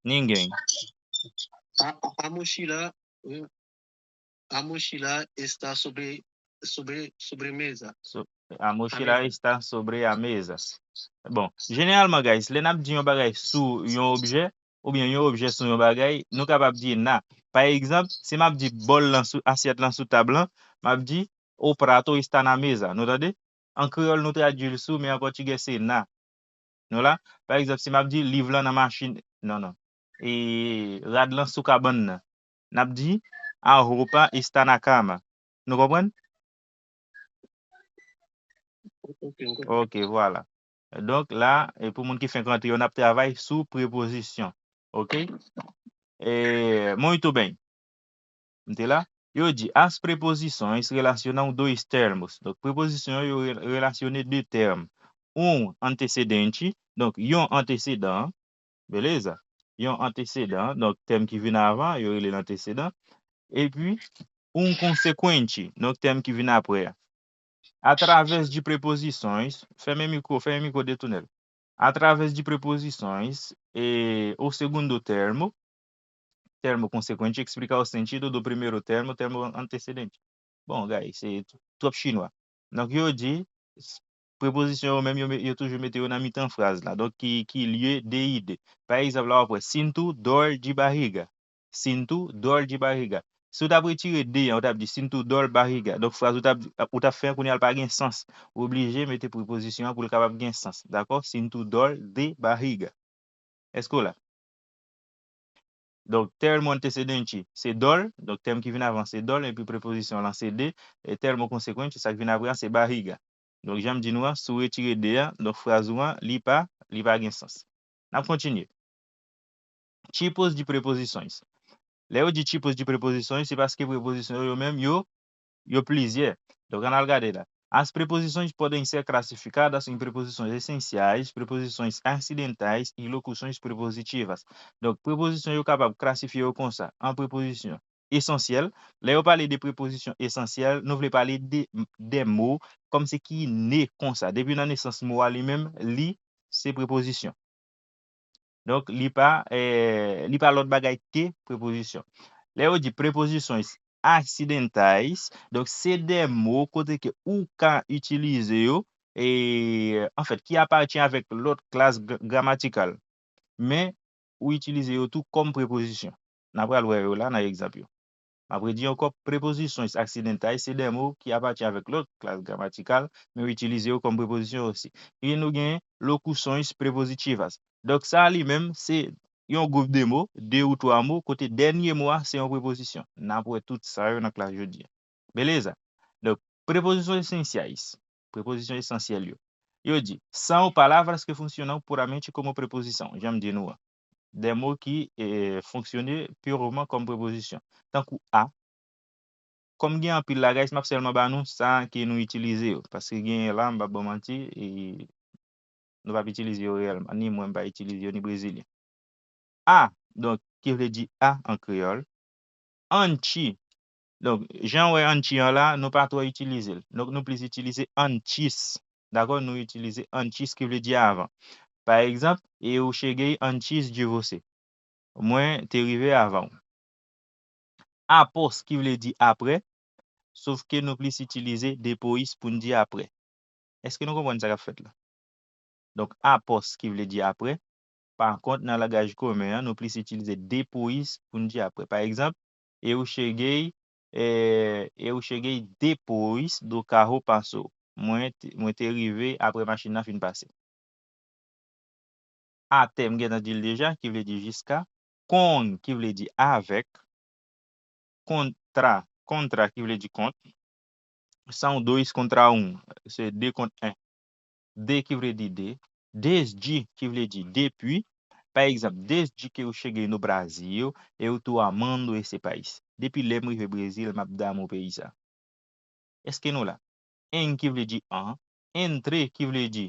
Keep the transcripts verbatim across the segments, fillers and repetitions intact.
Ninguém. A, a mochila, eh, a mochila está sobre, sobre, sobre mesa. So, a mochila está sobre a mesa. Bon, jeneralman, guys, lè n ap di yon bagay sou yon objè, oubyen yon objè sou yon bagay, nou kapab di na. Pa egzanp, si m ap di bòl lan sou, asyèt lan sou tab lan, m ap di, o prato está na mesa. Nou tande? An kreyòl, nou tradui l sou, men an pòtigè, se na. Nou la? Pa egzanp, si m ap di liv lan nan machin, non, non. E rad lan sou kabann nan. N ap di, a roupa está na cama. Nou konprann? Ok, m konprann. Ok, vwala. Donk la, e pou moun ki fenk rantre yo, n ap travay sou prepozisyon. Ok? E, muito bem. M te la. Yo di, as preposições relacionam dois termos. Donk, prepozisyon yo re- relasyone de tèm. Um antecedente, donk, yon antesedan, beleza? Yon antesedan, donk, tèm ki vin avan, yo rele l antesedan. Epi, um consequente, donk, tèm ki vin apre a. Através de preposições, fèmen mikwo, fèmen mikwo, detounen l. Através de preposições, e, o segundo termo, termo consequente explica o sentido do primeiro termo, termo antecedente. Bon, guys, se t- twòp chinwa. Donk, yo di, s- prepozisyon yo menm, yo, me- yo toujou mete yo nan mitan fraz la. Donk, ki, ki lye de ide. Pa egzanp, la, w ap wè, sinto dor de barriga. Sinto dor de barriga. Si w t ap retire de an, ou t ap di sinto dor barriga. Donk, fraz ou t ap, ou t ap fè an kounye a, l pa gen sans. Ou oblije mete prepozisyon an pou l kapab gen sans. Dakò? Sinto dor de barriga. Èske w la? Donk, termo antecedente, se dor. Donk, tèm ki vin avan, se dor. Epi prepozisyon lan, se de. E termo consequente, sa k vin apre an, se barriga. Donk, jan m di nou an, si w retire de an, donk, fraz ou an, li pa, li pa gen sans. N ap kontinye. Tipos de preposições. Lè yo di tipos de preposições, se paske prepozisyon yo menm, yo, yo plizyè. Donk, ann al gade la. As preposições podem ser classificadas em preposições essenciais, preposições acidentais e locuções prepositivas. Donk, prepozisyon yo kapab klasifye yo konsa, an prepozisyon esansyèl. Lè yo pale de prepozisyon esansyèl, nou vle pale de, de mo kòmsi ki ne konsa. Depi nan nesans mo a li menm, li se prepozisyon. Donk, li pa, eh, li pa lòt bagay ke prepozisyon. Lè yo di preposições acidentais, donk, se de mo kote ke ou ka itilize yo, e, anfèt, ki apartyen avèk lòt klas gra- gramatikal. Men, ou itilize yo tou kòm prepozisyon. N a pral wè yo la nan egzanp yo. M ap redi ankò, preposições acidentais se de mo ki apartyen avèk lòt klas gramatikal, men yo itilize yo kòm prepozisyon osi. E nou gen locuções prepositivas. Donk, sa a li menm, se yon gwoup de mo, de ou twa mo, kote dènye mo a se yon prepozisyon. N ap wè tout sa yo nan klas jodi a. Beleza? Donk, preposições essenciais, prepozisyon esansyèl yo. Yo di, são palavras que funcionam puramente como preposição, jan m di nou an. De mo ki, eh, fonksyone purement comme preposition. Tankou a. Kòm gen anpil la, guys, m ap sèlman ba nou sa ke nou itilize yo. Paske gen la, m p ap ba w manti, e nou p ap itilize yo reyèlman. Ni mwen, m pa itilize yo, ni Brezilyen. A, donk, ki vle di a an kreyòl. Anti. Donk, jan w wè anti an la, nou pa twò itilize l. Donk, nou plis itilize antis. Dakò? Nou itilize antis ki vle di avan. Pa egzanp, eu cheguei antes de você. Mwen te rive avan w. Após ki vle di aprè, sof ke nou plis itilize depois pou n di aprè. Èske nou konprann sa k ap fèt la? Donk, após ki vle di aprè. Pa kont, nan langaj komen an, nou plis itilize depois pou n di aprè. Pa egzanp, eu cheguei, eh, eu cheguei depois do carro passou. Mwen te, mwen te rive aprè machin nan fin pase. Até, m gentan di l deja, ki vle di jiska. Com, ki vle di avèk. Contra, contra, ki vle di kont. São dois contra um, se de kont en. De ki vle di de. Desde ki vle di depi. Pa egzanp, desde que eu cheguei no Brasil, eu tô amando esse país. Depi lè m rive Brezil, m ap damou peyi sa. Èske nou la? Em ki vle di an. Entre ki vle di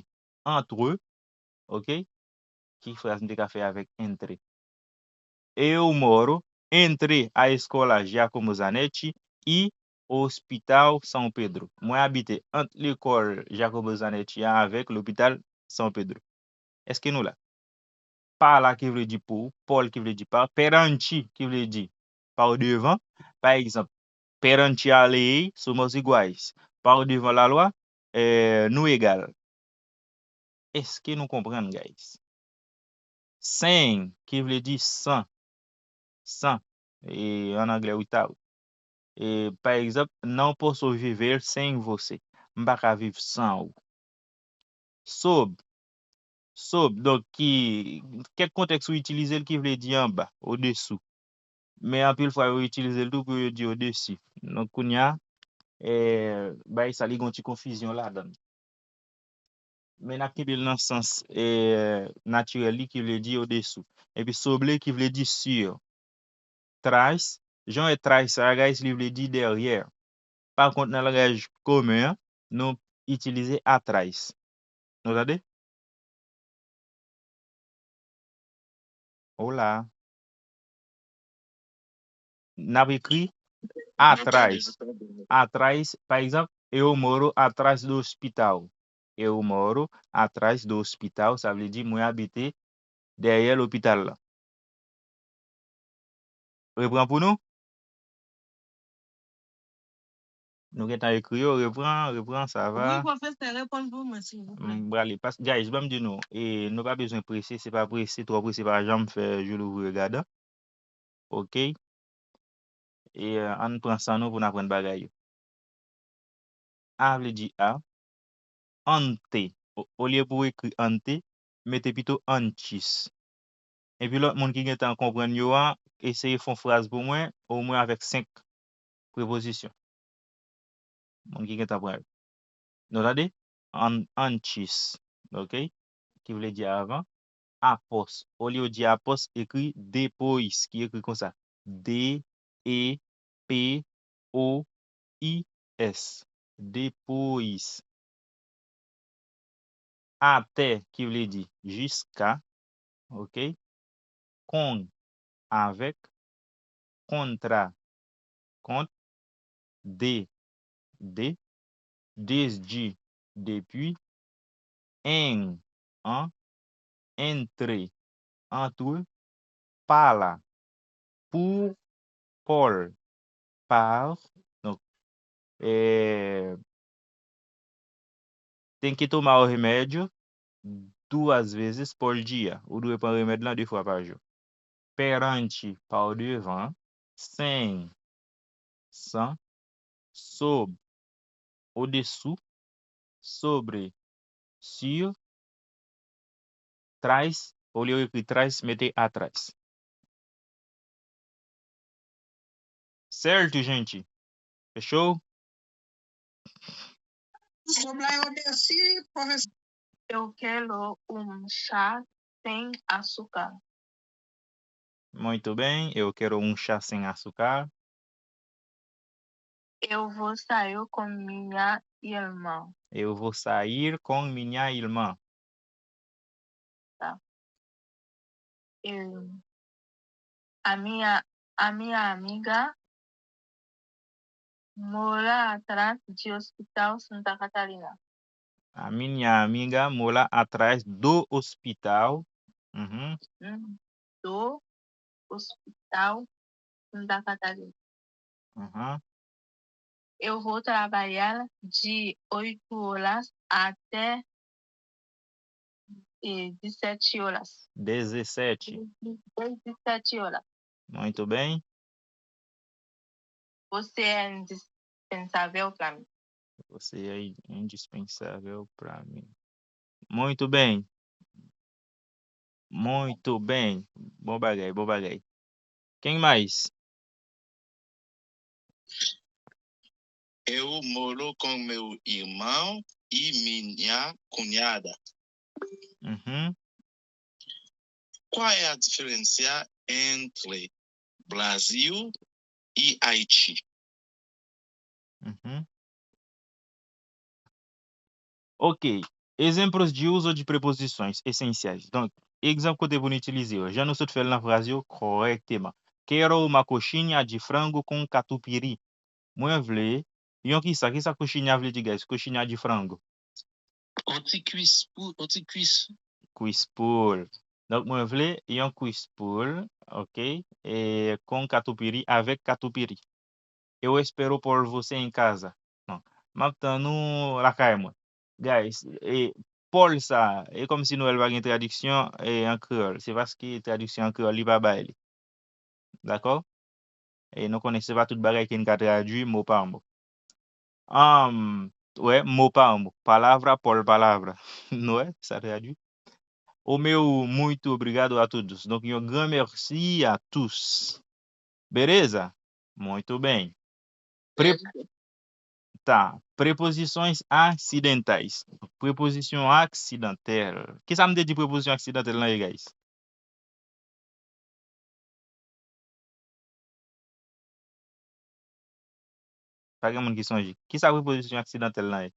entre. Ok? Ki fraz m te ka fè avèk entre? Eu moro entre a escola Giacomo Zanetti e o Hospital São Pedro. Mwen abite ant lekòl Giacomo Zanetti a avèk lopital São Pedro. Èske nou la? par là ki vle di pour, por ki vle di par, perante ki vle di pa w devan. Pa egzanp, perante a lei somos iguais, pa w devan lalwa, eh, nou egal. Èske nou konprann, guys? Sem ki vle di san, san, e, ann anglè, without. E, pa egzanp, não posso viver sem você. M pa ka viv san ou. Sobre, sobre, donk, ki, kèk kontèks ou itilize l ki vle di anba, odesou. Men anpil fwa yo itilize l tou pou yo di odesi. Donk, kounye a, eh, bay sa li gen yon ti konfizyon ladan l. Men n ap kenbe l nan sans, eh, natirèl li ki vle di odesou. Epi sobre ki vle di sur. Tras, jan w wè tras sa, guys, li vle di dèyè. Pa kont, nan langaj komen an, nou itilize atras. Nou tande? Hola. N ap ekri atras. Atras, pa egzanp, eu moro atras do hospital. Eu moro atras do hospital, sa vle di mwen abite dèyè lopital la. Repran pou nou. Nou gentan ekri yo, repran, repran, sa va. Wi, pwofesè, reponn pou mwen, silvouplè. M prale, pas, guys, ban m di nou, e, nou pa bezwen prese, se pa prese, twò prese pa janm fè je l'ouvrier gadan. Oke? E, ann pran san nou pou n aprann bagay yo. A vle di a. Ante. O, olye pou w ekri ante, mete pito antes. Epi lòt moun ki gentan konprann yo a, eseye fè yon fraz pou mwen, omwen avèk senk prepozisyon. Moun ki gentan pran yo. Nou tande? An, antes. Oke? Ki vle di avan. Após. Olye w di após, ekri depois, ki ekri konsa. D E P O I S. Depois. Até, ki vle di jiska. Oke? Com, avèk. Contra, kont. De, de. Desde, depuis. Em, an. Entre, entre. Para, por. Por, par. Donk, eh, tem que tomar o remédio duas vezes por dia. Ou dwe pran remèd lan de fwa pa jou. Perante, pa w devan. Sem, san. Sob, odesou. Sobre, sur. Tras, olye w ekri tras, mete atras. Sértu, gente? Fechou? Sobre o desse, professor. Eu quero um chá sem açúcar. Muito bem, eu quero um chá sem açúcar. Eu vou sair com minha irmã. Eu vou sair com minha irmã. Tá. Eu, a minha, a minha amiga mora atrás de Hospital Santa Catarina. A minha amiga mora atrás do hospital. Uhum. Hum, do Hospital Santa Catarina. Uhum. Eu vou trabalhar de oito horas até, eh, dezessete horas. Dezessete. Dezessete horas. Muito bem. Você é indispensável pra mim. Você é indispensável pra mim. Muito bem. Muito bem. Bom bagay, bom bagay. Quem mais? Eu moro com meu irmão e minha cunhada. Uhum. Qual é a diferença entre Brasil e Haiti? Uhum. Ok. Exemplos de uso de preposições essenciais. Donk, egzanp kote pou n itilize yo. Jan nou sot fè l nan fraz yo kòrèkteman. Quero uma coxinha de frango com catupiry. Mwen vle yon kisa? Kisa coxinha vle di, guys? Coxinha de frango. On ti kwis pou, on ti kwis. Kwis poul. Donk, mwen vle yon Chris Paul, ok, e con Catupiry, avèk Catupiry. Eu espero por você em casa. Non. M ap tann ou lakay mwen. Guys, e Paul sa, e kòmsi Noël pa gen tradiksyon e an kreyòl. Se paske tradiksyon an kreyòl li pa bay li. Dakò? E nou konnen se pa tout bagay ke n ka tradui mo pa mo. Um, wè, mo pa mo. Palavra por palavra. Nou wè, sa tradui. O meu muito obrigado a todos. Donk, yon gran mèsi a tous. Beleza? Muito bem. Pre tá. Preposições acidentais. Prepozisyon aksidantèl. Kisa m te di prepozisyon aksidantèl lan ye, guys? Pa gen moun ki sonje. Kisa prepozisyon aksidantèl lan ye?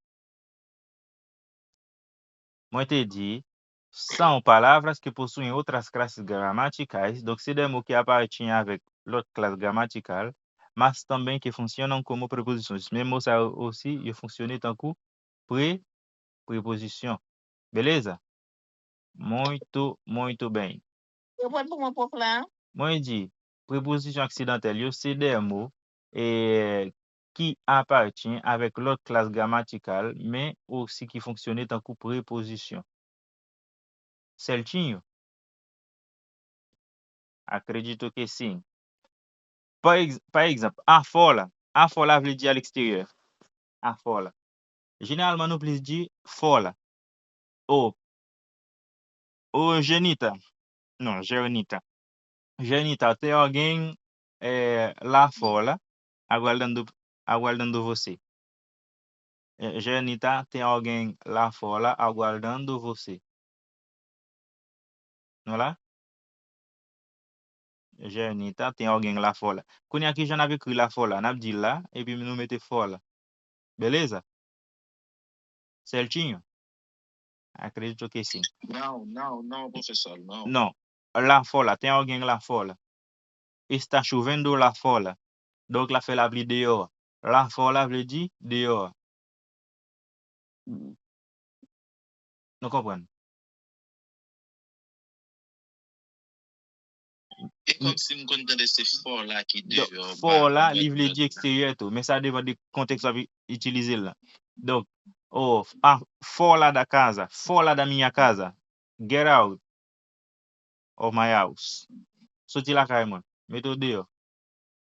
Mwen te di, são palavras que possuem outras classes gramaticais, donk se de mo ki apartyen avèk lòt klas gramatikal, mas também que funcionam como preposições. Men mo sa yo osi, yo fonksyone tankou pre, prepozisyon. Beleza? Muito, muito bem. Reprann pou mwen, pwof la. Mwen di, prepozisyon aksidantèl yo se de mo e, ki apartyen avèk lòt klas gramatikal, men osi ki fonksyone tankou prepozisyon. Certinho? Acredito que sim. Pa egz-, pa egzanp, afora. Afora vle di a l'extérieur. Afora. Jeneralman, nou plis di fora. O, o Jenita. Non, Jernita. Jernita, tem alguém, é, lá fora aguardando, aguardando você. É, Jernita, tem alguém lá fora aguardando você. Nou la? Jernita, tem alguém lá fora. Kounye a, kijan n ap ekri lá fora? N ap di la, epi nou mete fora. Beleza? Certinho? Acredito que sim. Não, não, não, professor, não. Não. Lá fora, tem alguém lá fora. Está chovendo lá fora. Donk, l ap fè lapli deyò. Lá fora vle di deyò. Nou konprann? E kòmsi m konn tande se fò la ki deyò, fò la, li vle di eksteryè tou, men sa depann de kontèks w ap itilize l lan. Donk, oh, ah, fora da casa, fora da minha casa, get out of my house. Soti lakay mwen, mete w deyò.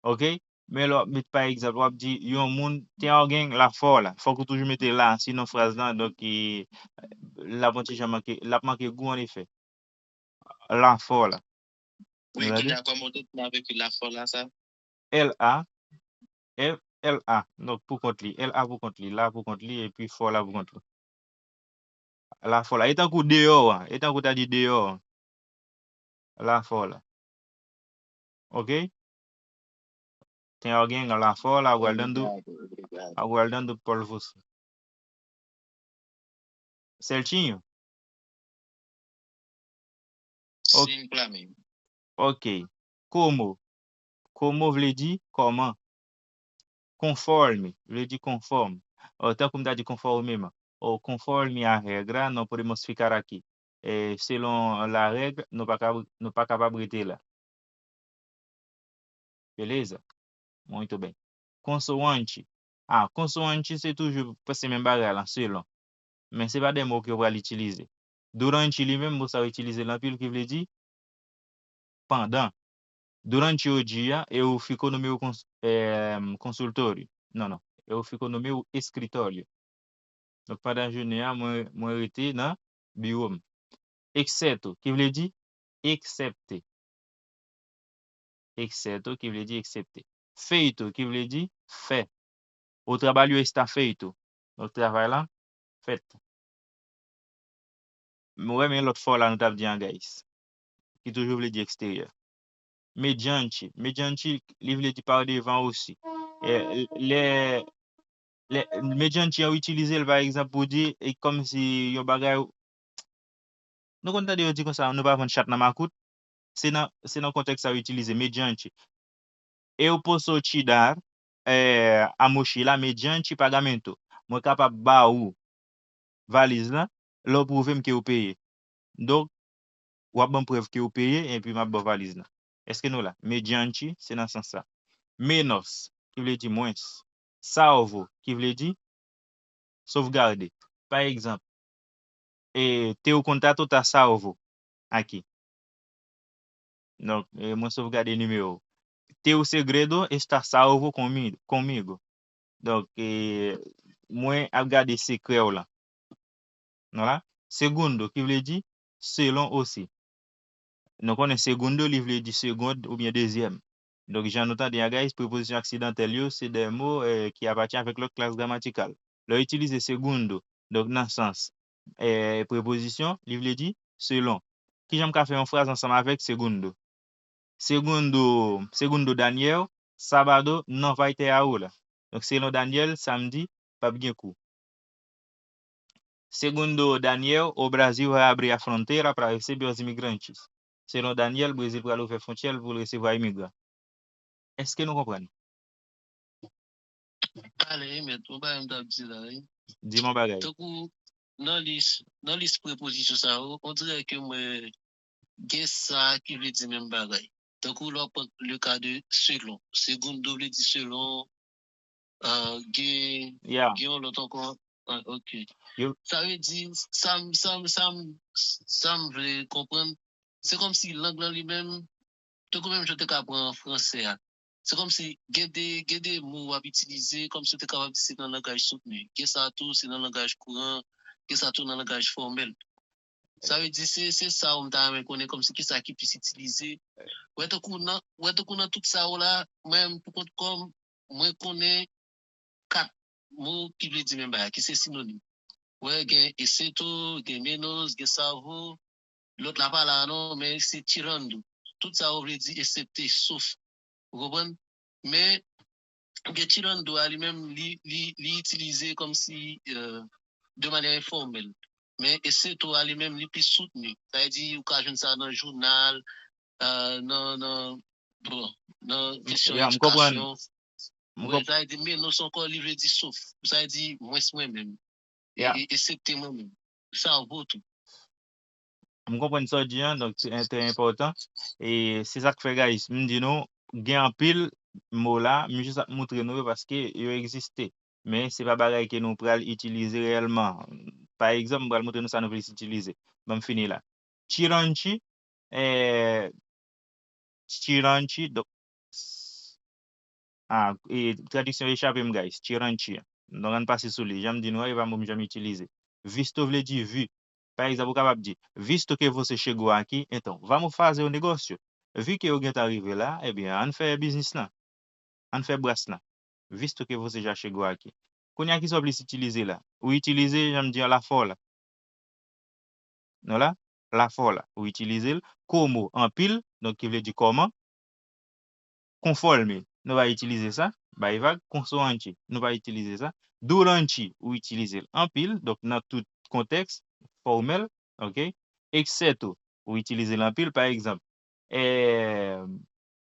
Ok? Men lè w ap met, pa egzanp, w ap di yon moun, tem alguém lá fora. Fòk ou toujou mete la, sinon fraz lan, donk, e, l ap yon ti jan manke, l ap manke gou an efè. Lá fora. Wi, kounya kòman w te di l avèk la fò la sa? L A, L A. Donk, pou kont li. L A pou kont li, la pou kont li, epi fò la pou kont li. La fò la. E tankou deyò a. E tankou w ta di deyò a. La fò la. Ok? Tem alguém lá fora aguardando, obrigado, obrigado, aguardando por você. Certinho? Ok. Sim, Flamingo. Ok. Como? Como vle di kòman? Conforme vle di konfòm. Ou, tankou m ta di konfòmeman. Ou, conforme a regra, não podemos ficar aqui. E, selon la règ, nou pa ka, nou pa kapab rete la. Beleza? Muito bem. Konsoante. Ah, konsoante se toujou prèske menm bagay lan, selon. Men se pa de mo ke w pral itilize. Durante li menm, mo sa yo itilize l anpil ki vle di pandan. Durante o dia, eu fico no meu cons-, eh, consultório. Non, non. Eu fico no meu escritório. Donk, pandan jounen an, mwen, mwen rete nan biwo m. Exceto, ki vle di eksepte. Exceto, ki vle di eksepte. Feito, ki vle di fè. O trabalho está feito. Donk, travay la fèt. Mwen renmen lòt fò la nou t ap di an, guys. Ki toujou vle di eksteryè. Mediante. Mediante, li vle di pa devan osi. E, lè, lè, mediante an itilize l, pa egzanp, pou di, e kòmsi yon bagay, nou konn tande yo di konsa, nou pa vann chat nan makout. Se nan, se nan kontèks sa yo itilize, mediante. Eu posso te dar, eh, a mochila mediante pagamento. Mwen kapab ba ou valiz lan, lè w pwouve m ke w peye. Donk, w ap ban m prèv ke w peye, epi m ap ba w valiz lan. Èske nou la? Mediante, se nan sans sa. Menos, ki vle di mwens. Salvo, ki vle di sovgade. Pa egzanp, eh, teu contato tá salvo aqui. Donk, eh, mwen sovgade nimewo w. Teu segredo está salvo comi-, comigo. Donk, eh, mwen ap gade sekrè w lan. Non la? Segundo, ki vle di selon osi. Nou konnen segundo, li vle di segond oubyen dezyèm. Donk, jan nou tande a, guys, prepozisyon aksidantèl yo, se de mo, eh, ki apatyen avèk lòt klas gramatikal. Lè w itilize segundo, donk nan sans, eh, prepozisyon, li vle di selon. Kijan m ka fè yon fraz ansanm avèk segundo? Segundo, segundo Daniel, sábado não vai ter aula. Donk, selon Daniel, samdi, p ap gen kou. Segundo Daniel, o Brasil vai abrir a fronteira para receber os imigrantes. Selon Daniel, Brezil pral ouvè fwontyè l pou l resevwa imigran. Èske nou konprann? Pale, wi, mèt. Ou pa menm t ap di la, wi. Di m yon bagay. Tankou nan lis, nan lis prepozisyon sa yo, on dirè ke mwen gen sa ki vle di menm bagay. Tankou lè w ap pran le ka de selon. Segundo vle di selon, ah, gen, Yeah. gen yon lòt ankò. Ah, ok. Yo. Sa vle di, sa m, sa m, sa m, sa m vle konprann, se kòmsi lang lan li menm, tankou menm jan w te ka pran fransè a. Se kòmsi gen de, gen de mo w ap itilize, kòmsi w te kapab di se nan langaj soutni. Gen sa tou, se nan langaj kouran, gen sa tou nan langaj fòmèl. Sa vle di, se, se sa w m ta renmen konnen, kòmsi kisa ki plis itilize. Wè tankou nan, wè tankou nan tout sa yo la, mwen menm pou kont kò m, mwen konnen kat mo ki vle di menm bagay, ki se sinonim. Wè, gen exceto, gen menos, gen salvo, lòt la pa la a non, men se tirando. Tout sa yo vle di eksepte, sof. Ou konprann? Men, gen tirando a li menm, li, li, li itilize kòmsi, euh, de manyè enfòmèl. Men exceto a li menm, li plis soutni. Sa vle di, ou ka jwenn sa nan jounal, euh, nan, nan, bon, nan kesyon Yeah, m konprann. Edikasyon. Wi, sa vle di menos ankò, li vle di sof. Sa vle di mwens mwen menm. E, Yeah. e, eksepte mwen menm. Salvo tou. M konprann sa w di an, donk se trè enpòtan. E se sa k fè, guys, m di nou, gen anpil mo la, m jis ap moutre nou yo paske yo egziste. Men se pa bagay ke nou pral itilize reyèlman. Pa egzanp, m pral moutre nou sa nou plis itilize. Ban m fini la. Tirante, eh, tirante, donk, ah, e, tradiksyon echape m, guys. Tirante. Donk, ann pase sou li. Jan m di nou an, e pa mo m janm itilize. Visto vle di vi. Pa egzanp, ou kapab di, visto que você chegou aqui, então, vamos fazer o negócio. Vi ke ou gentan rive la, ebyen, ann fè biznis lan. Ann fè bras lan. Visto que você já chegou aqui. Kounye a, kisa w plis itilize la? Ou itilize, jan m di an, la fò la. Non la? La fò la. Ou itilize l. Como, anpil, donk ki vle di kòman. Conforme, nou pa itilize sa. Bay vag, consoante, nou pa itilize sa. Durante, ou itilize l anpil, donk nan tout kontèks fòmèl, ok? Exceto, ou itilize l anpil, pa egzanp, eh,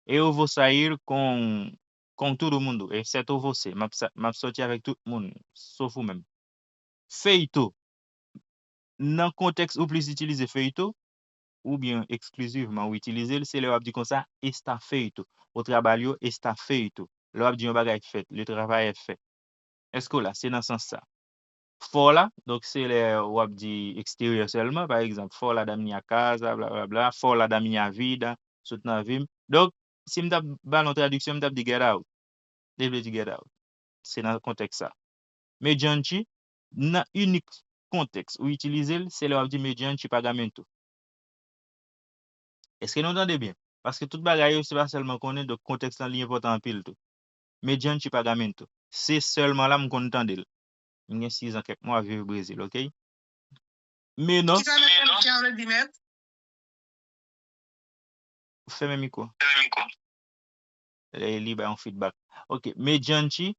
eu vou sair com, com todo mundo, exceto você. M ap sa-, m ap sòti avèk tout moun, sof ou menm. Feito, nan kontèks ou plis itilize feito, oubyen eksklizivman ou itilize l, se lè w ap di konsa, está feito. O trabalho está feito. Lè w ap di yon bagay fèt, le travail est fait. Èske w la? Se nan sans sa. Fò la, donk se lè w ap di eksteryè sèlman, pa egzanp, fora da minha casa, bla, bla, bla, fora da minha vida, sot nan vi m. Donk, si m t ap ba l yon tradiksyon, m t ap di get out. Li vle di get out. Se nan kontèks sa. Mediante, nan inik kontèks ou itilize l, se lè w ap di mediante pagamento. Èske nou tande byen? Paske tout bagay yo, se pa sèlman konnen, donk kontèks lan li enpòtan anpil tou. Mediante pagamento. Se sèlman la m konn tande l. M gen sis an kèk mwa viv Brezil, ok? Menos. Kisa mediante an vle di, mèt? Fèmen mikwo. Fèmen mikwo. Li, li bay yon feedback. Ok, mediante,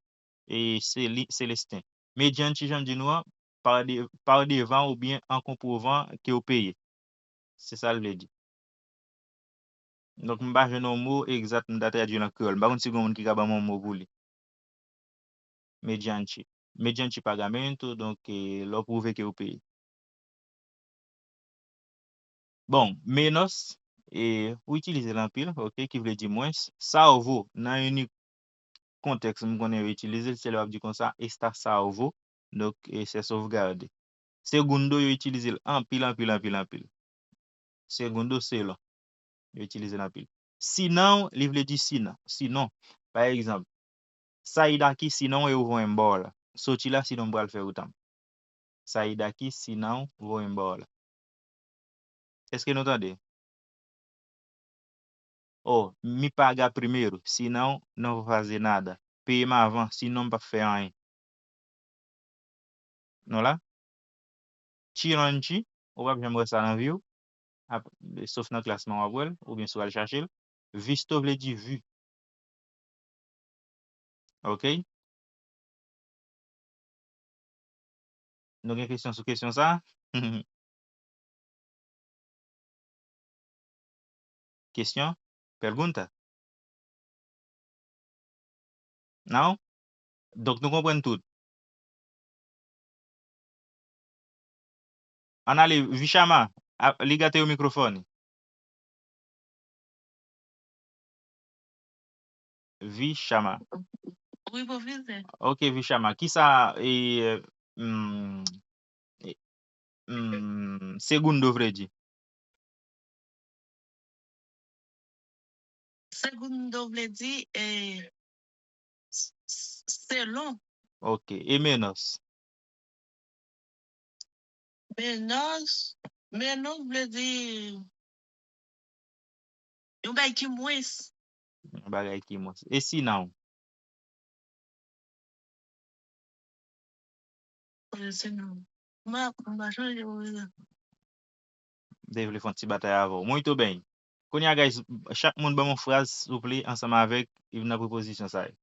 e se li, Celestin. Mediante, jan m di nou an, pa de, pa devan oubyen an konpwovan ke w peye. Se sa l vle di. Donk, m pa jwenn yon mo egzat m ta tradui l an kreyòl. M pa konn si gen yon moun ki ka ban m yon mo pou li. Mediante. Mediante pagamento, donk, e, lè w pwouve ke w peye. Bon, menos, e, ou itilize l anpil, ok, ki vle di mwens. Salvo, nan inik kontèks m konnen yo itilize l, se lè w ap di konsa, está salvo, donk, e, se sauvegarde. Segundo, yo itilize l anpil, anpil, anpil, anpil. Segundo, selon. Yo itilize l anpil. Sinon, li vle di sinon. Sinon, pa egzanp, sair daqui, senão eu vou embora. Soti la, sinon m pral fè wout an m. Sair daqui, senão vou embora. Èske nou tande? Oh, me paga primeiro, senão não vou fazer nada. Peye m avan, sinon m p ap fè anyen. Nou la? Tirante, ou p ap janm wè sa nan vi w. Ap, sof nan klasman w ap wè l, oubyen si w al chache l. Visto vle di vi. Ok? Nou gen kesyon sou kesyon sa? Kesyon? Pergunta? Non? Donk, nou konprann tout. Ann ale, Vichama, a, liga teu microfone. Vichama. Wi, pwofesè. Ok, Vichama. Kisa, e, mm, e, mm, segundo vle di? Segundo vle di, e, s-, s-, selon. Ok. E menos? Menos, menos vle di yon bagay ki mwens. Yon bagay ki mwens. E sinon? E sinon? M pa, m pa chanje, pwofesè. M te vle fè yon ti batay avè w. Muito bem. Kounye a, guys, chak moun ban m yon fraz, souple, ansanm avèk youn nan prepozisyon sa yo.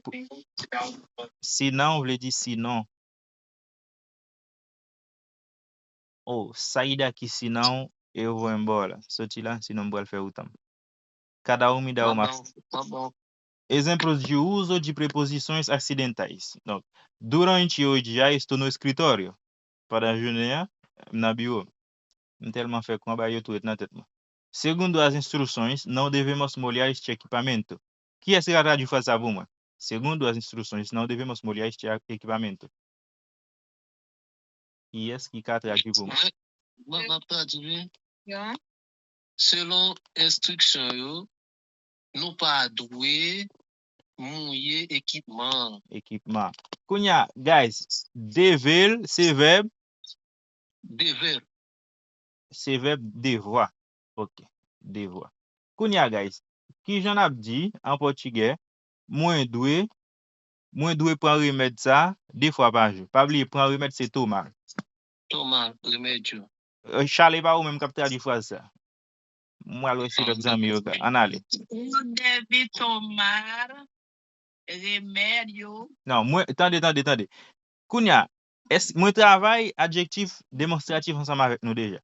Pou, sinon vle di sinon. Oh, sair daqui, senão eu vou embora. Soti la, sinon m pral fè wout an m. Cada um me dá uma. Exemplos de uso de preposições acidentais. Donk, durante hoje já estou no escritório. Pandan jounen an, m nan biwo. M tèlman fè kran, bagay yo tou ret nan tèt mwen. Segundo as instruções, não devemos molhar este equipamento. Kiyès ki ka tradui fraz sa pou mwen? Segundo as instruções, não devemos molhar este equipamento. Kiyès ki ka tradui pou mwen? Mwen, mwen, m ap tradui, wi. Selon enstriksyon yo, nou pa dwe mouye ekipman an. Ekipman. Kounye a, guys, dever l, se vèb? Dever. Se vèb devwa. Ok, devwa. Kounye a, guys, kijan n ap di an pòtigè, mwen dwe, mwen dwe pran remèd sa de fwa pa jou. Pa bliye, pran remèd se tomar. Tomar, remédio. Eh, Charles, e pa ou menm k ap tradui fraz sa? Mwen al wè si lòt zanmi yo ka. Ann ale. Ou deve tomar remédio. Non, mwen, tande, tande, tande. Kounye a, èske mwen travay adjektif demonstratif ansanm avèk nou deja?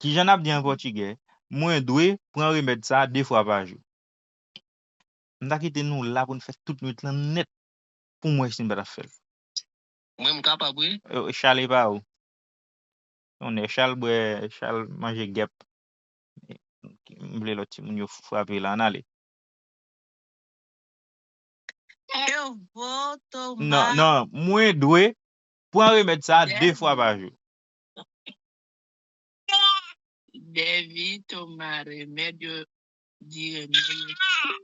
Kijan n ap di an pòtigè, mwen dwe pran remèd sa de fwa pa jou? M ta kite nou la pou n fè tout nwit lan nèt pou m wè si n pa t ap fè l. Mwen, m kapab, wi. Yo, Charles, e pa ou. Tonnè, Charles bwè, Charles manje gèp. M vle lòt timoun yo frape la, ann ale. Eu vou tomar. Non, non, mwen dwe pran remèd sa de fwa pa jou. Deve tomar remédio de remédio.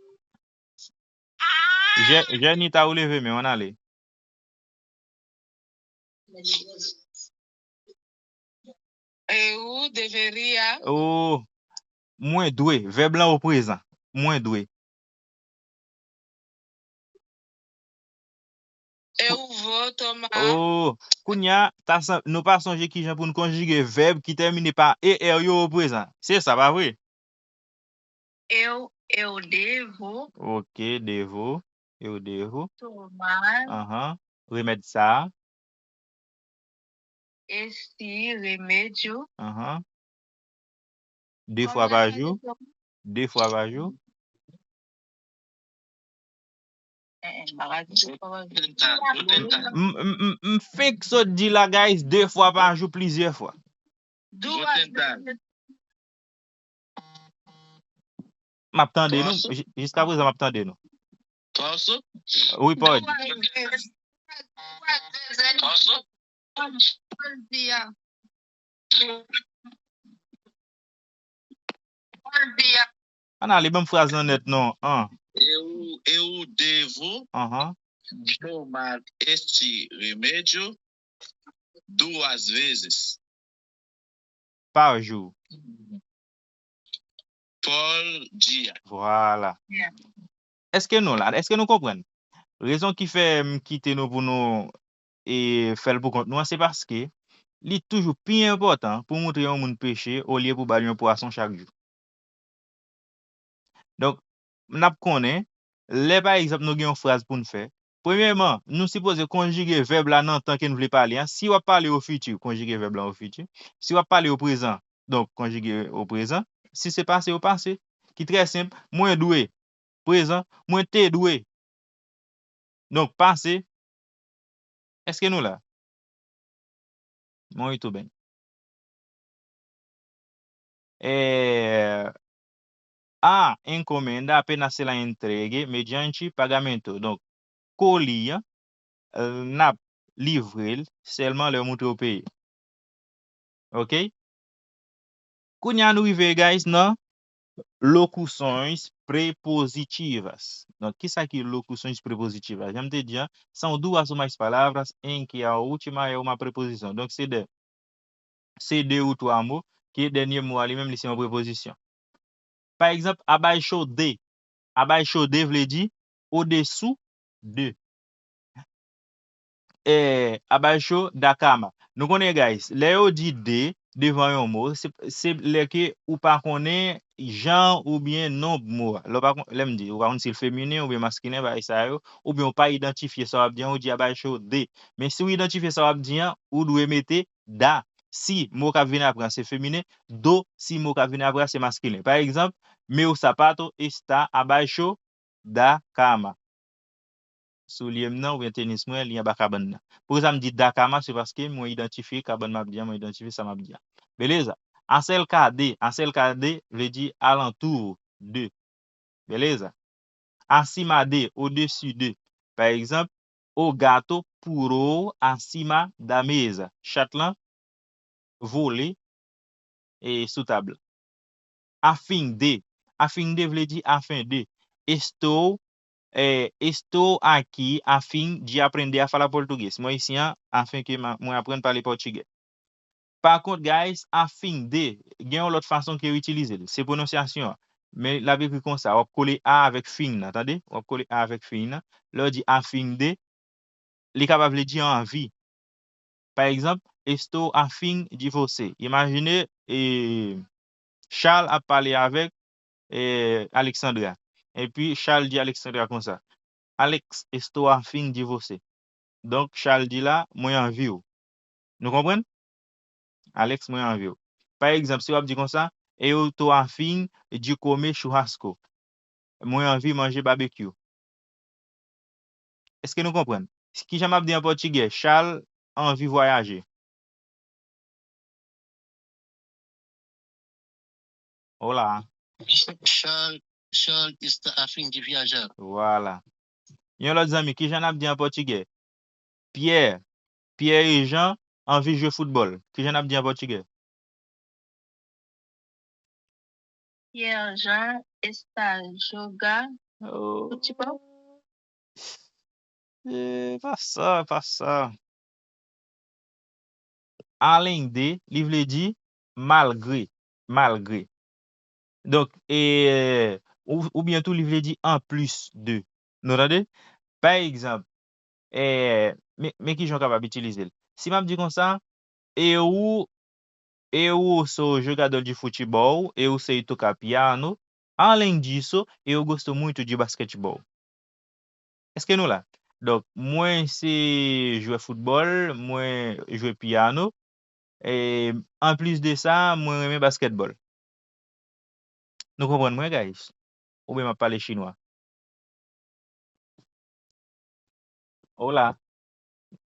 Je-, Jenita, ou leve men w, ann ale. Eu deveria. Oh, mwen dwe. Vèb lan o prezan. Mwen dwe. Eu vou tomar. Oh, kounye a, ta san-, nou pa sonje kijan pou n konjige vèb ki tèmine pa E R yo o prezan. Se sa, pa vre? Eu, eu devo. Ok, devo. Eu devo. Tomar. Aham. Remèd sa. Este remédio. Aham. De fwa pa jou. De fwa pa jou. M, m, m, m fenk sot di la, guys, de fwa pa jou, plizyè fwa. M ap tande nou. Jiska prezan, m ap tande nou. Wi, Paul. Ann ale, ban m fraz lan nèt non. An. Eu, eu devo Anhan. Tomar este remédio duas vezes. Pa jou. Por dia. Vwala. Èske nou la? Èske nou konprann? Rezon ki fè m kite nou pou nou e fè l pou kont nou an, se paske li toujou pi enpòtan pou moutre yon moun peche olye pou ba l yon pwason chak jou. Donk, n ap konnen, lè pa egzanp nou gen yon fraz pou n fè, premyèman, nou sipoze konjige vèb la nan tan ke n vle pale a. Si w ap pale o fiti, konjige vèb la o fiti. Si w ap pale o prezan, donk, konjige o prezan. Si se pase, o pase. Ki trè senp, mwen dwe. Prezan, mwen te dwe. Donk, pase. Èske nou la? Muito bem. Eh, a encomenda apenas será entregue mediante pagamento. Donk, koli an, eh, n ap livre l sèlman lè yo montre yo peye. Ok? Kounye a nou rive, guys, nan locuções prepositivas. Donk, kisa ki locuções prepositivas? Jan m te di a, são duas ou mais palavras em que a última é uma preposição. Donk, se de, se de ou twa mo, ke dènye mo a li menm, li se yon prepozisyon. Pa egzanp, abaixo de. Abaixo de vle di au-dessous de. Eh, abaixo da cama. Nou konnen, guys, lè yo di de devan yon mo, se, se lè ke ou pa konnen jan oubyen nonb mo a. Lè w pa kon-, lè m di, ou pa konn si l feminen oubyen maskilen, bagay sa yo, oubyen ou pa idantifye sa w ap di an, ou di abaixo de. Men si w idantifye sa w ap di an, ou dwe mete da. Si mo k ap vin apre an se feminen, do si mo k ap vin apre an se maskilen. Pa egzanp, meu sapato está abaixo da cama. Soulye m nan oubyen tenis mwen, li anba kabann nan. Poukisa m di da cama? Se paske mwen idantifye kabann m ap di an, mwen idantifye sa m ap di an. Beleza? Acerca de, acerca de vle di alantou de. Beleza? Acima de, au-dessus de. Pa egzanp, o gato pulou acima da mesa. Chat lan vole e sou tab la. Afim de. Afim de vle di afin de. Estou, eh, estou aqui afim de aprender a falar português. Mwen isi an, afin ke ma-, mwen aprann pale pòtigè. Pa kont, guys, afim de, gen yon lòt fason ke yo itilize l. Se pwononsyasyon an. Men l ap ekri konsa, w ap kole a avèk fin nan, tande? W ap kole a avèk fin nan. Lè w di afim de, li kapab vle di anvi. Pa egzanp, estou afim de você. Imajine, e, Charles ap pale avèk, e, Alexandra. Epi Charles di Alexandra konsa, Alex, estou afim de você. Donk, Charles di la, mwen anvi w. Nou konprann? Alex, mwen anvi w. Pa egzanp, si w ap di konsa, eu tô afim de comer churrasco. Mwen anvi manje babekyou. Èske nou konprann? Kijan m ap di an pòtigè? Charles anvi vwayaje. Olá. Charles, Charles está afim de viajar. Vwala. Yon lòt zanmi, kijan n ap di an pòtigè? Pierre, Pierre e Jean anvi jwe foutbòl. Kijan n ap di an pòtigè? Pierre Jean está jogar futebol. Eh, pa sa, pa sa. Além de, li vle di malgre, malgre. Donk, e, ou, oubyen tou, li vle di en plus de. Nou tande? Pa egzanp, e, men, men kijan w kapab itilize l. Si m ap di konsa, eu, eu sou jogador de futebol, eu sei tocar piano, além disso, eu gosto muito de basquetebol. Èske nou la? Donk, mwen se jwè foutbòl, mwen jwe pyano, e, anplis de sa, mwen renmen baskètbòl. Nou konprann mwen, guys? Oubyen m ap pale chinwa? Hola.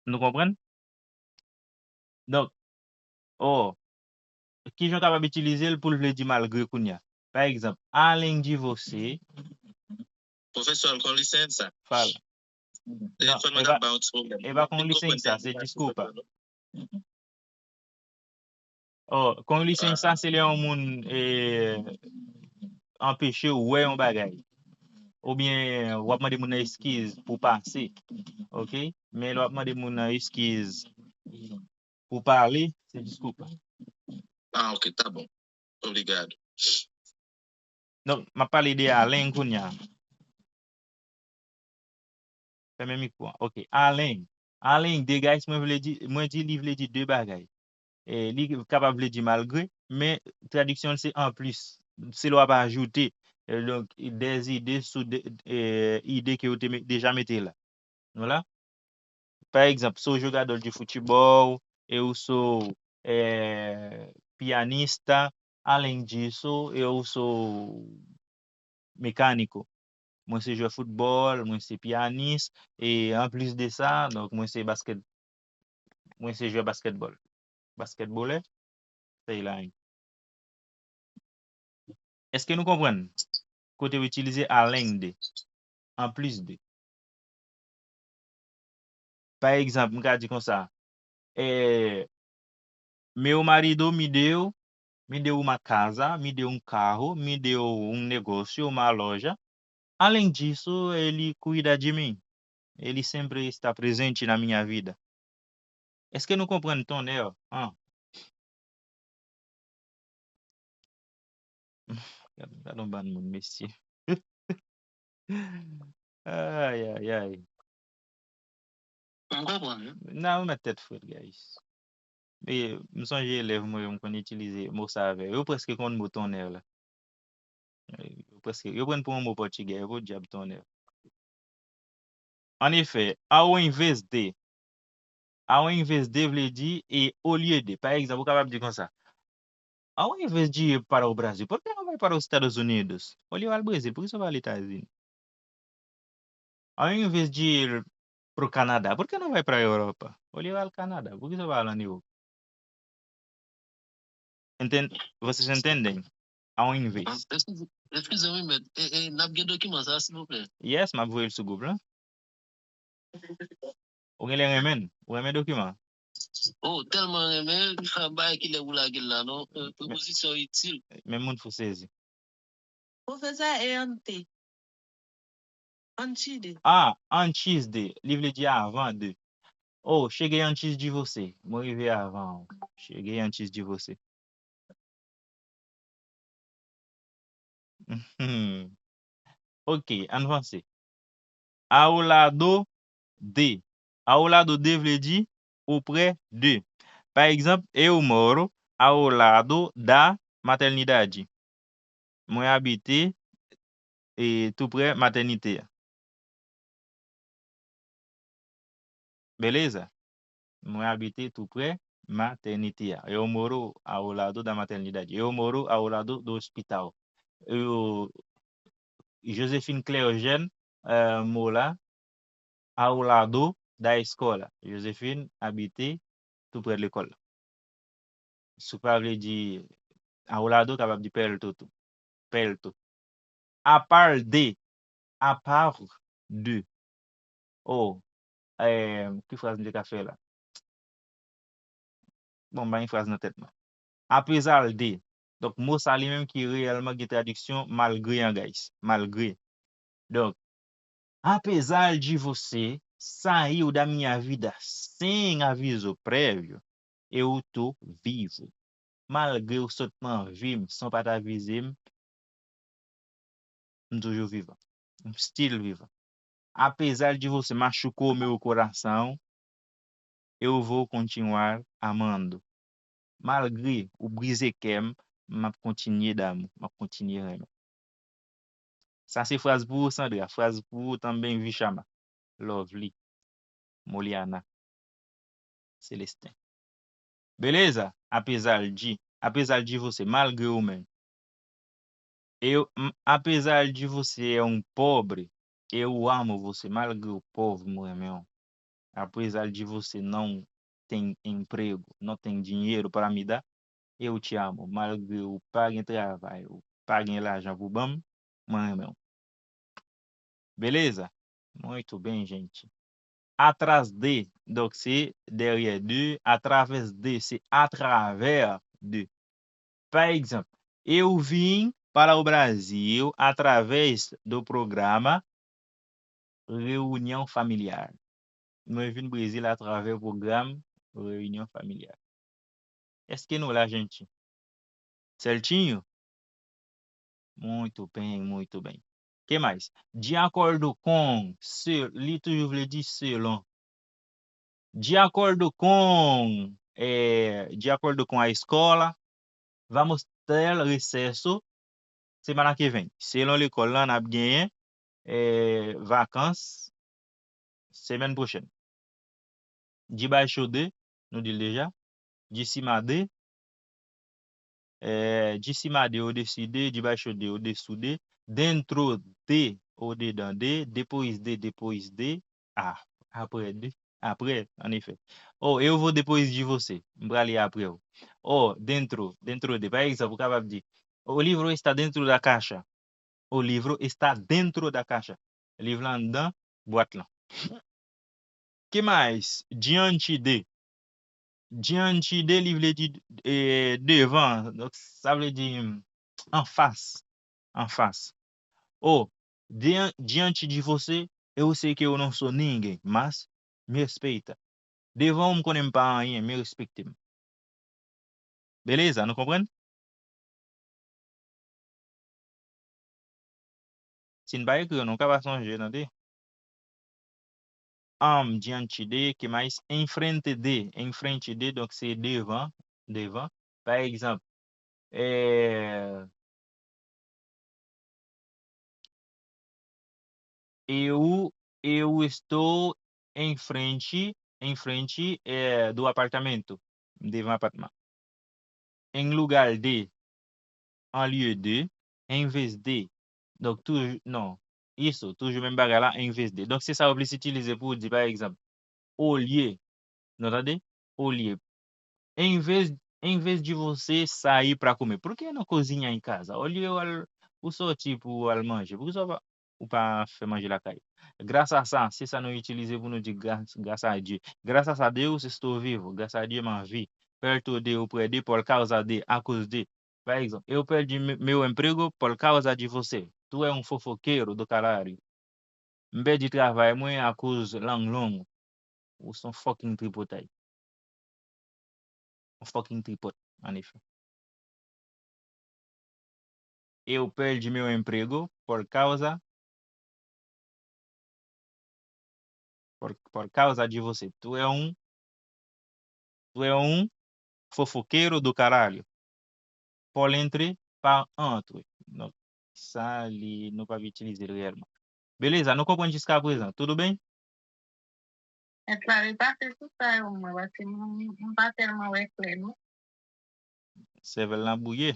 Nou konprann? Donk, oh, kijan w kapab itilize l pou l vle di malgre kounye a? Pa egzanp, além de você. Profesor, con licença. Fala. Telefòn mwen ap ba yon ti pwoblèm. E pa con licença, se desculpa. Oh, con licença, se lè yon moun eh, anpeche w wè yon bagay. Oubyen w ap mande moun nan eskiz pou pase. Ok? Men lè w ap mande moun nan eskiz pou pale, se desculpa. Ah, ok, tá bom. Obrigado. Donk, m ap pale de além kounye a. Fèmen mikwo an. Ok. Além. Além de, guys, mwen vle di, mwen di li vle di de bagay. E, li kapab vle di malgre, men tradiksyon l se anplis. Se lè w ap ajoute, e, donk, des idées sou de, e, ide ke yo te me- deja mete la. Voilà. Pa egzanp, sou jogador de futebol, eu sou é, pianista, além disso, eu sou mecânico. Mwen se jwè foutbòl, mwen se piyanis, e anplis de sa, donk mwen se basket, mwen se jwè basketball. Basketbolè, se la. Èske nou konprann kote w itilize além de, anplis de? Pa egzanp, m ka di konsa, eh, meu marido me deu, me deu uma casa, me deu um carro, me deu um negócio, uma loja. Além disso, ele cuida de mim. Ele sempre está presente na minha vida. Èske nou konprann tonè an? Gad, gad yon bann moun, mesye. Ay, ay, ay. M konprann, wi. N a remèt tèt frèt, guys. E, m sonje elèv mwen yo, m konn itilize mo sa avè yo. Yo prèske konn mo tonè la. Yo prèske, yo pran pou yon mo pòtigè, yo podyab tonè. Anefè, ao invés de. Ao invés de vle di e olye de. Pa egzanp, ou kapab di konsa, ao invés de ir para o Brasil, por que não vai para os Estados Unidos? Olye w al Brezil, poukisa w pa al Etazini? Ao invés de ir pro Canadá, por que não vai para a Europa? Olye w al Kanada, poukisa w pa al ann Ewòp? Enten, vocês entendem? Ao invés. Eskize, eskize m, wi, mèt. E, e, n ap gen dokiman sa, silvouplè? Yes, m ap voye l sou gwoup la. Ou genlè renmen l. Ou renmen dokiman? Oh, tèlman renmen l, bagay ki lè ou lage l la, non? Eh, prepozisyon itil. Men moun fou sezi. Pwofesè, e ante? Antes de. Ah, antes de. Li vle di avan de. Oh, cheguei antes de você. Mwen rive avan w. Cheguei antes de você. Ok, ann vanse. Ao lado de. Ao lado de vle di auprès de. Pa egzanp, eu moro ao lado da maternidade. Mwen abite e toupre matènite a. Beleza? Mwen abite toupre matènite a. Eu moro ao lado da maternidade. Eu moro ao lado do hospital. Eu, Josephine Cleogène, eh, mora ao lado da escola. Josephine abite toupre lekòl la. Sou pa vle di ao lado, kapab di perto tou. Perto. À part de. À part de. Oh, eh, ki fraz m te ka fè la? Bon, m pa gen fraz nan tèt mwen. Apezar de. Donk, mo sa li menm ki reyèlman gen tradiksyon malgre an, guys. Malgre. Donk, apezar de você sair da minha vida sem aviso prévio, eu tô vivo. Malgre w sot nan vi m san w pa t avize m, m toujou vivan. M still vivan. Apezar de você machucou meu coração, eu vou continuar amando. Malgre ou brize kè m, m ap kontinye damou, m ap kontinye renmen. Sa se fraz pou ou, Sandra. Fraz pou ou, também Vishama. Lovely. Moliana. Celestin. Beleza? Apezar de. Apezar de você. Malgre ou menm. Eu, m- apezar de você é um pobre, eu amo você. Malgre ou pòv, mwen renmen w. Apre sa, l di você não tem emprego, não tem dinheiro para me dar, eu te amo. Malgre ou pa gen travay, ou pa gen lajan pou ban m, mwen renmen w. Beleza? Muito bem, gente. Atrás de, donk se dèyè de, através de, se atravers de. Pa egzanp, eu vim para o Brasil através do programa Reunião Familiar. Mwen vin Brezil atravè pwogram Reunião Familiar. Èske nou la, gente? Certinho? Muito bem, muito bem. Que mais? De acordo com, se, li toujou vle di selon. De acordo com, é, de acordo com a escola, vamos ter recesso semana que vem. Selon lekòl la, n ap genyen, é, vakans semèn pwochèn. Debaixo de, nou di l deja. De cima de, é, de cima de, au-dessus de, debaixo de, au-dessous de, dentro de, au-dedans de, depois de, depois de, ah, après de, après, en effet. Oh, eu vou depois de você, m prale apre w. Oh, dentro, dentro de. Pa egzanp, ou kapab di, o livro está dentro da caixa. O livro está dentro da caixa. Liv la anndan bwat lan. Que mais? Diante de. Diante de, li vle di, eh, devan. Donk, sa vle di, mm, anfas. Anfas. Oh, dian-, diante de você, eu sei que eu não sou ninguém, mas me respeita. Devan ou, m konnen m pa anyen, men respekte m. Beleza, nou konprann? Si n pa ekri yo, nou ka pa sonje, tande. Am, diante de, que mais? Em frente de, em frente de, donk se devan, devan. Pa egzanp, eh, eu, eu estou em frente, em frente, eh, do apartamento, devan apatman. Em lugar de, en lieu de, em vez de. Donk, toujou, non. Isso, toujou menm bagay la, em vez de. Donk, se sa yo plis itilize pou di, pa egzanp, olye. Nou tande? Olye. Em vez, em vez de você sair pra comer. Por que não cozinha em casa? Olye ou al, ou sòti pou ou al manje. Poukisa ou pa, ou pa fè manje lakay ou? Graças a, se sa nou itilize pou nou di gras, grâce à Dieu. Graças a Deus estou vivo. Grâce à Dieu, m an vi. Perto de, auprès de, por causa de, à cause de. Pa egzanp, eu perdi me-, meu emprego por causa de você. Tu é um fofoqueiro do caralho. M pèdi travay mwen akoz lang long ou. Ou se yon fucking tripotay. Yon fucking tripot, en effet. Eu perdi meu emprego por causa, por, por causa de você. Tu é um, tu é um fofoqueiro do caralho. Por entre, par entre. Donk, sa, li, nou p ap itilize l reyèlman. Beleza, nou konprann jiska prezan. Tudo bem? Esklarize sou sa yo mwen, paske m, m pa tèlman wè klè, non. Sèvèl la bwouye.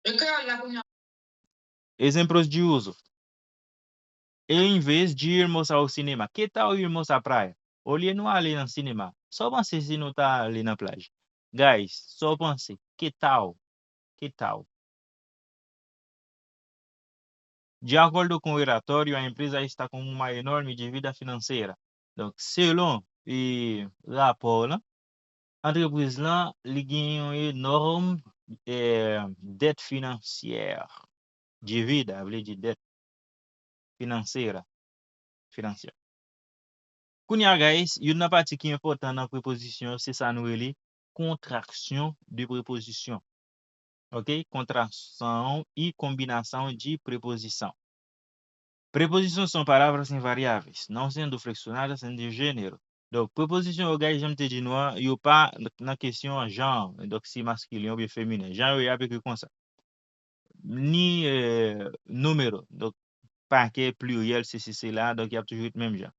E kreyòl la kounye a. Exemplos de uso. Em vez de irmos ao cinema, que tal irmos à praia? Olye nou ale nan sinema, sa w panse si nou ta ale nan plaj? Guys, sa w panse? Que tal? Que tal? De acordo com o relatório, a empresa está com uma enorme dívida financeira. Donk, selon, e, rapò lan, antrepriz lan, li gen yon enòm, e, dèt finansyè. Dívida vle di dèt finanseira, finansyè. Kounye a, guys, youn nan pati ki enpòtan nan prepozisyon yo, se sa nou rele contração de preposição. Ok? Contração e combinação de preposição. Preposições são palavras invariáveis, não sendo flexionadas nem de gênero. Donk, prepozisyon yo, guys, jan m te di nou an, yo pa nan kesyon jan, donk si maskilen oubyen feminen. Jan yo ye, y ap ekri konsa. Ni, eh, número, donk, pakè, pliryèl, sesi, sela, donk, y ap toujou ret menm jan.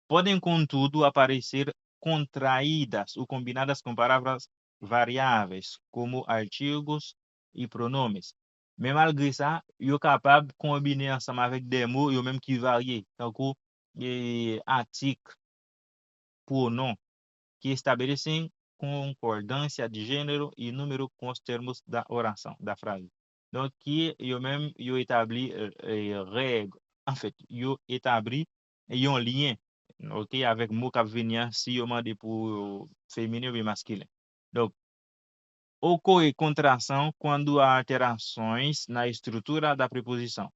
Podem, contudo, aparecer contraídas ou combinadas com palavras variáveis, como artigos e pronomes. Men malgre sa, yo kapab konbine ansanm avèk de mo, yo menm ki varye, tankou, e, atik, pwonon, ki establecen concordância de gênero e número com os termos da oração, da frase. Donk, ki yo menm, yo etabli, e, e, règ, anfèt, yo etabli yon lyen, oke, avèk mo k ap vini an, si yo mande pou feminen oubyen maskilen. Donk, ocorre contração quando há alterações na estrutura da preposição.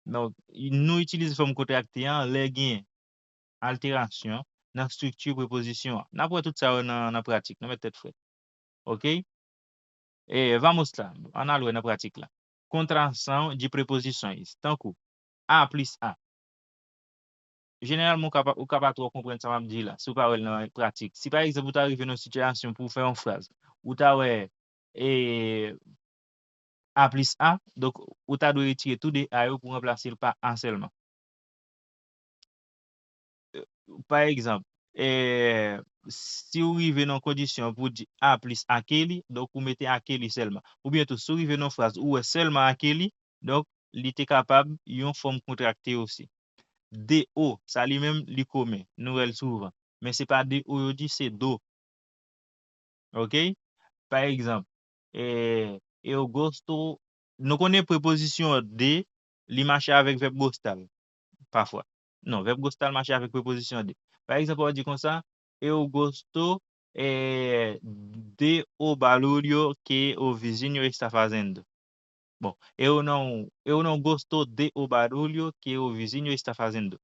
Donk, nou itilize fòm kontrakte an lè gen alterasyon nan estrikti prepozisyon an. N ap wè tout sa yo nan, nan pratik, nou met tèt frèt. Oke? E, vamos lá, ann al wè nan pratik la. Contração de preposições, tankou a plis a. Jeneralman, ou ka pa, ou ka pa twò konprann sa m ap di la, si w pa wè l nan pratik. Si, pa egzanp, ou ta rive nan yon sitiyasyon pou w fè yon fraz, ou ta wè, e, a plis a, donk, ou ta dwe retire tou de a yo pou ranplase l pa a sèlman. Pa egzanp, e, si w rive nan kondisyon pou w di a plis akeli, donk ou mete akeli sèlman. Oubyen tou, si w rive nan fraz, ou wè sèlman akeli, donk li te kapab yon fòm kontrakte osi. De o, sa li menm, li komen. Nou wè l souvan. Men se pa de o yo di, se do. Oke? Pa egzanp, e, eu gosto, nou konnen prepozisyon de, li mache avèk vèb gostar, pafwa. Non, vèb gostar mache avèk prepozisyon de. Pa egzanp, w ap di konsa, eu gosto, e, de o barulho que o vizinho está fazendo. Bon, eu não, eu não gosto de o barulho que o vizinho está fazendo.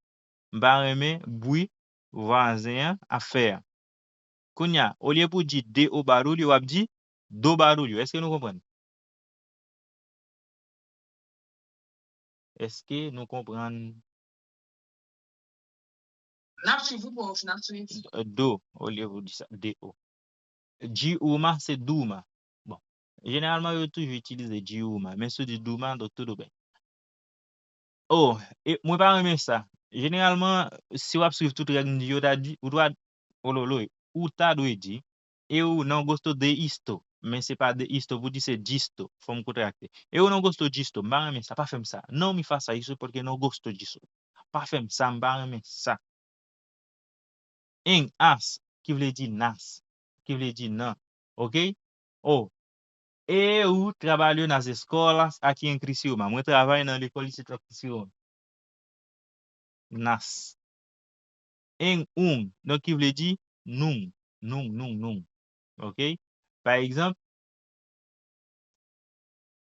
M pa renmen bwi vwazen an ap fè a. Kounye a, olye pou w di de o barulho, w ap di do barulho. Èske nou konprann? Èske nou konprann? N ap swiv ou, pwòf, n ap swiv. Do, olye pou w di sa, de o. De uma se duma. Bon, jeneralman, yo toujou itilize de uma, men si w di duma, donk, tudo bem. Oh, e, mwen pa renmen sa. Jeneralman, si w ap swiv tout règ m di yo, ta di, ou dwa, ololoy, ou ta dwe di, eu não gosto de isto, men se pa de isto pou di, se disto, fòm kontrakte. Eu não gosto disto, m pa renmen sa, pa fè m sa. Não me faça isso porque não gosto disso. Pa fè m sa, m pa renmen sa. Em as, ki vle di nas, ki vle di nan. Oke? Oh, eu trabalho nas escolas aqui em Criciúma. Mwen travay nan lekòl isit nan Criciúma. Nas. Em um, donk ki vle di num, num, num, num. Oke? Pa egzanp,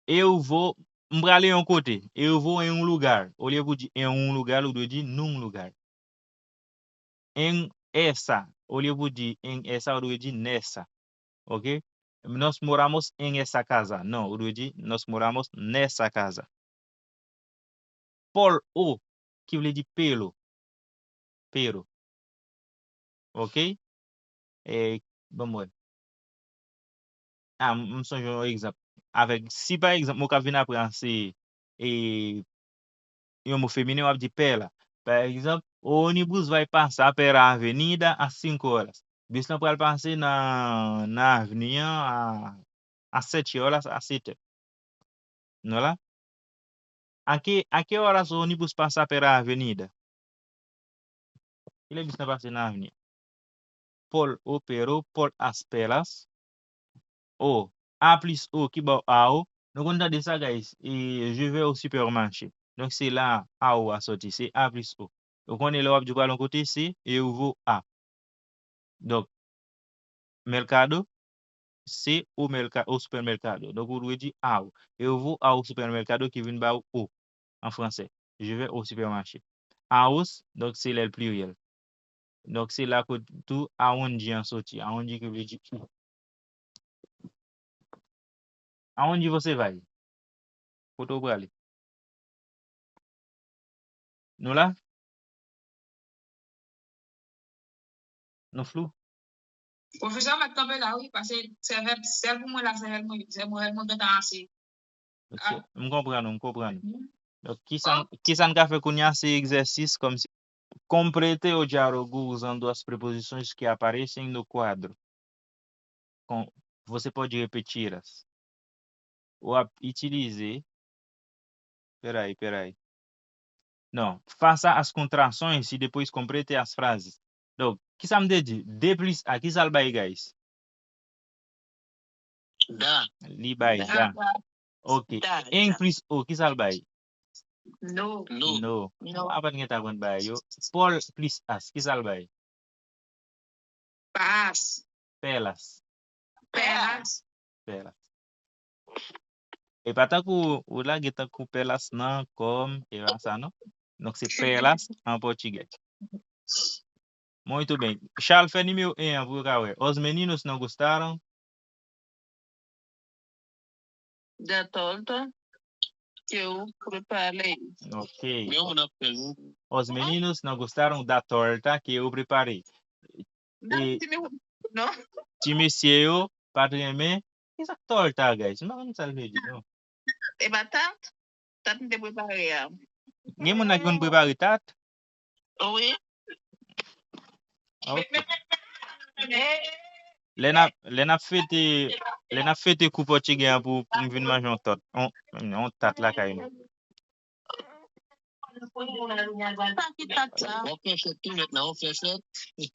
eu vou, m prale yon kote. Eu vou em um lugar. Olye pou di em um lugar, ou dwe di num lugar. Em essa. Olye pou di em essa, ou dwe di nessa. Oke? Nós moramos em essa casa. Non, ou dwe di nós moramos nessa casa. Por o, ki vle di pelo. Pero. Oke? E, ban m wè. A, m, m sonje yon egzanp. Avèk, si pa egzanp, mo k ap vin apre a se, e, yon mo feminen, w ap di pela. Pa egzanp, o ônibus vai passar pela avenida às cinco horas. Bis lan pral pase nan, nan avni an a, a sete horas, a sete. Nou la? A que, a que horas o ônibus passa pela avenida? Kilè bis lan pase nan avni an? Por o, pero, por as pelas. O, a plis o ki ba w a o. Nou konn tande sa, guys. E, je vais au supermarché. Donk, se la a o a soti. Se a plis o. Ou konnen lè w ap di w pral yon kote, se eu vou a. Donk, mercado, se o merca-, o supermercado. Donk, ou dwe di a o. Eu vou ao supermercado ki vin ba w o an fransè. Je vais au supermarché. Aos, donk, se lè l pliryèl. Donk, se la kote tou aonde an soti. Aonde ki vle di ou. Aonde você vai? Kote w prale? Nou la? Nou flou? Pwofesè, mèt kanpe la, wi, paske sèvèl, sèl pou mwen la, sèvèl mwen, sèvèl mwen gentan ase. Ok, m konprann ou, m konprann ou. Donk, kisa, kisa n ka fè kounye a, se egzèsis kòmsi. Complete o diálogo usando as preposições que aparecem no quadro. Com-, você pode repeti-las. W ap itilize Peraí, peraí. Não, faça as contrações e depois complete as frases. Donk, kisa m te di? De plis a, kisa l bay, guys? Da. Li bay da. Ok. Da, en da. Plis o, kisa l bay? No. No. No. No. A pa t gen tan konn bagay yo. Pòl plis as, kisa l bay? Pas. Pelas. Pelas. Pelas. E pa tankou ou lage tankou pelas nan kòm, e pa sa non. Donk se pelas an pòtigè. Muito bem. Charles, fè nimewo en an pou yo ka wè. Os meninos não gostaram. Da torta que eu preparei. Ok. Os meninos não gostaram da torta que eu preparei. Ti mesye yo pa t renmen. Kisa k torta, guys? M pa konn sa l vle di, non. E pa tat? Tat m te prepare a. Gen moun nan ki konn prepare tat? Wi. Ok. Lè n ap, lè n ap fete, lè n ap fete kou pòtigè an pou, pou m vin manje yon tòt, yon, yon tat lakay nou. Sa ki tat sa? W ap fè fèt tou mèt la, w ap fè fèt.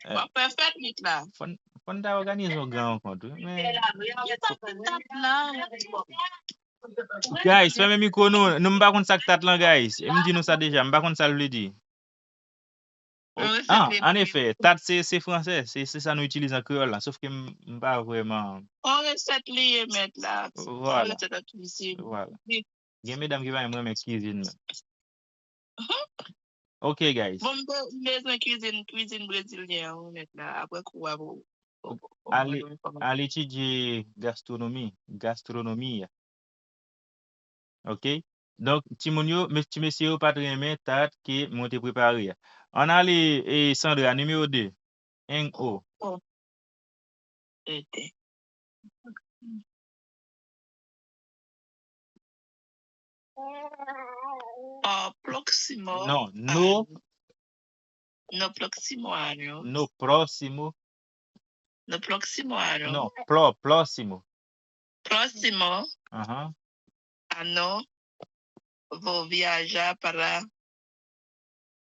W ap fè fèt mèt la. Fò n, fò n ta òganize yon gran rankont, wi, men. Ki tat la? Guys, fèmen mikwo nou. Nou, m pa konn sa k tat lan, guys. E m di nou sa deja, m pa konn sa l vle di. An efè, tat se, se fransè, se, se sa nou itilize an kreyòl la, sof ke m, m pa vrèman. On resèt li ye mèt la. Vwala. On resèt an kwizin. Vwala. Gen medam ki pa menm renmen kwizin nan. Ok, guys. Bon, m be-, m bezwen kwizin, kwizin brezilyen an, wi, mèt la. Apre kou a pou, pou, pou, pou mwen yon enfòmasyon. Al etidye gastwonomi, gastwonomi a. Ok? Donk, timoun yo, mes-, ti mesye yo pa t renmen tat ke mwen te prepare a. Ann ale, e, Sandra, nimewo de. Eng o. Oh. Ede. Oh, próximo. Non, no. No próximo ano. No próximo. No próximo ano. No, pro, próximo. Próximo. Aham. Ano, vou viajar para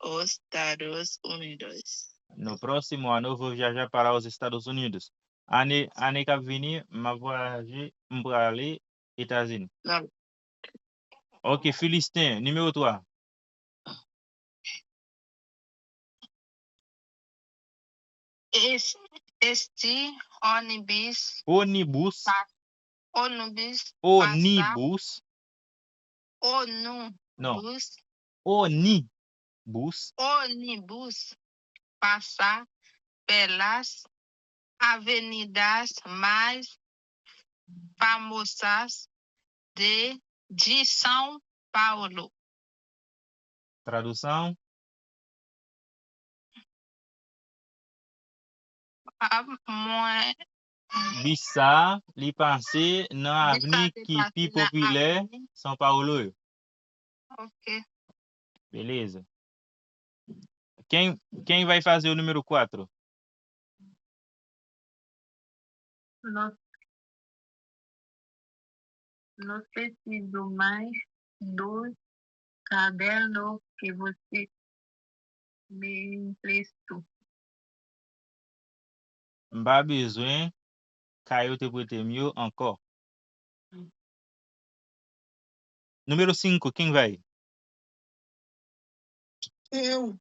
os Estados Unidos. No próximo ano vou viajar para os Estados Unidos. Ane, ane k ap vini, m ap vwayaje, m prale Etazini. Non. Ok, Filistin, nimewo twa. Es-, este ônibus. Onibus. Pa-, ônibus. Onibus. Onu-, non. Bus. Onibus. Onibus pasa pelas avenidas mais famosas de, de São Paulo. Tradução. Ah, mwen. Bis sa, li pase nan avni ki pi popilè São Paulo yo. Ok. Beleza. Quem, quem vai fazer o número quatro? No, no preciso mais do caderno que você me emprestou. M pa bezwen kay ou te prete m yo ankò. Número cinco, quem vai? Eu.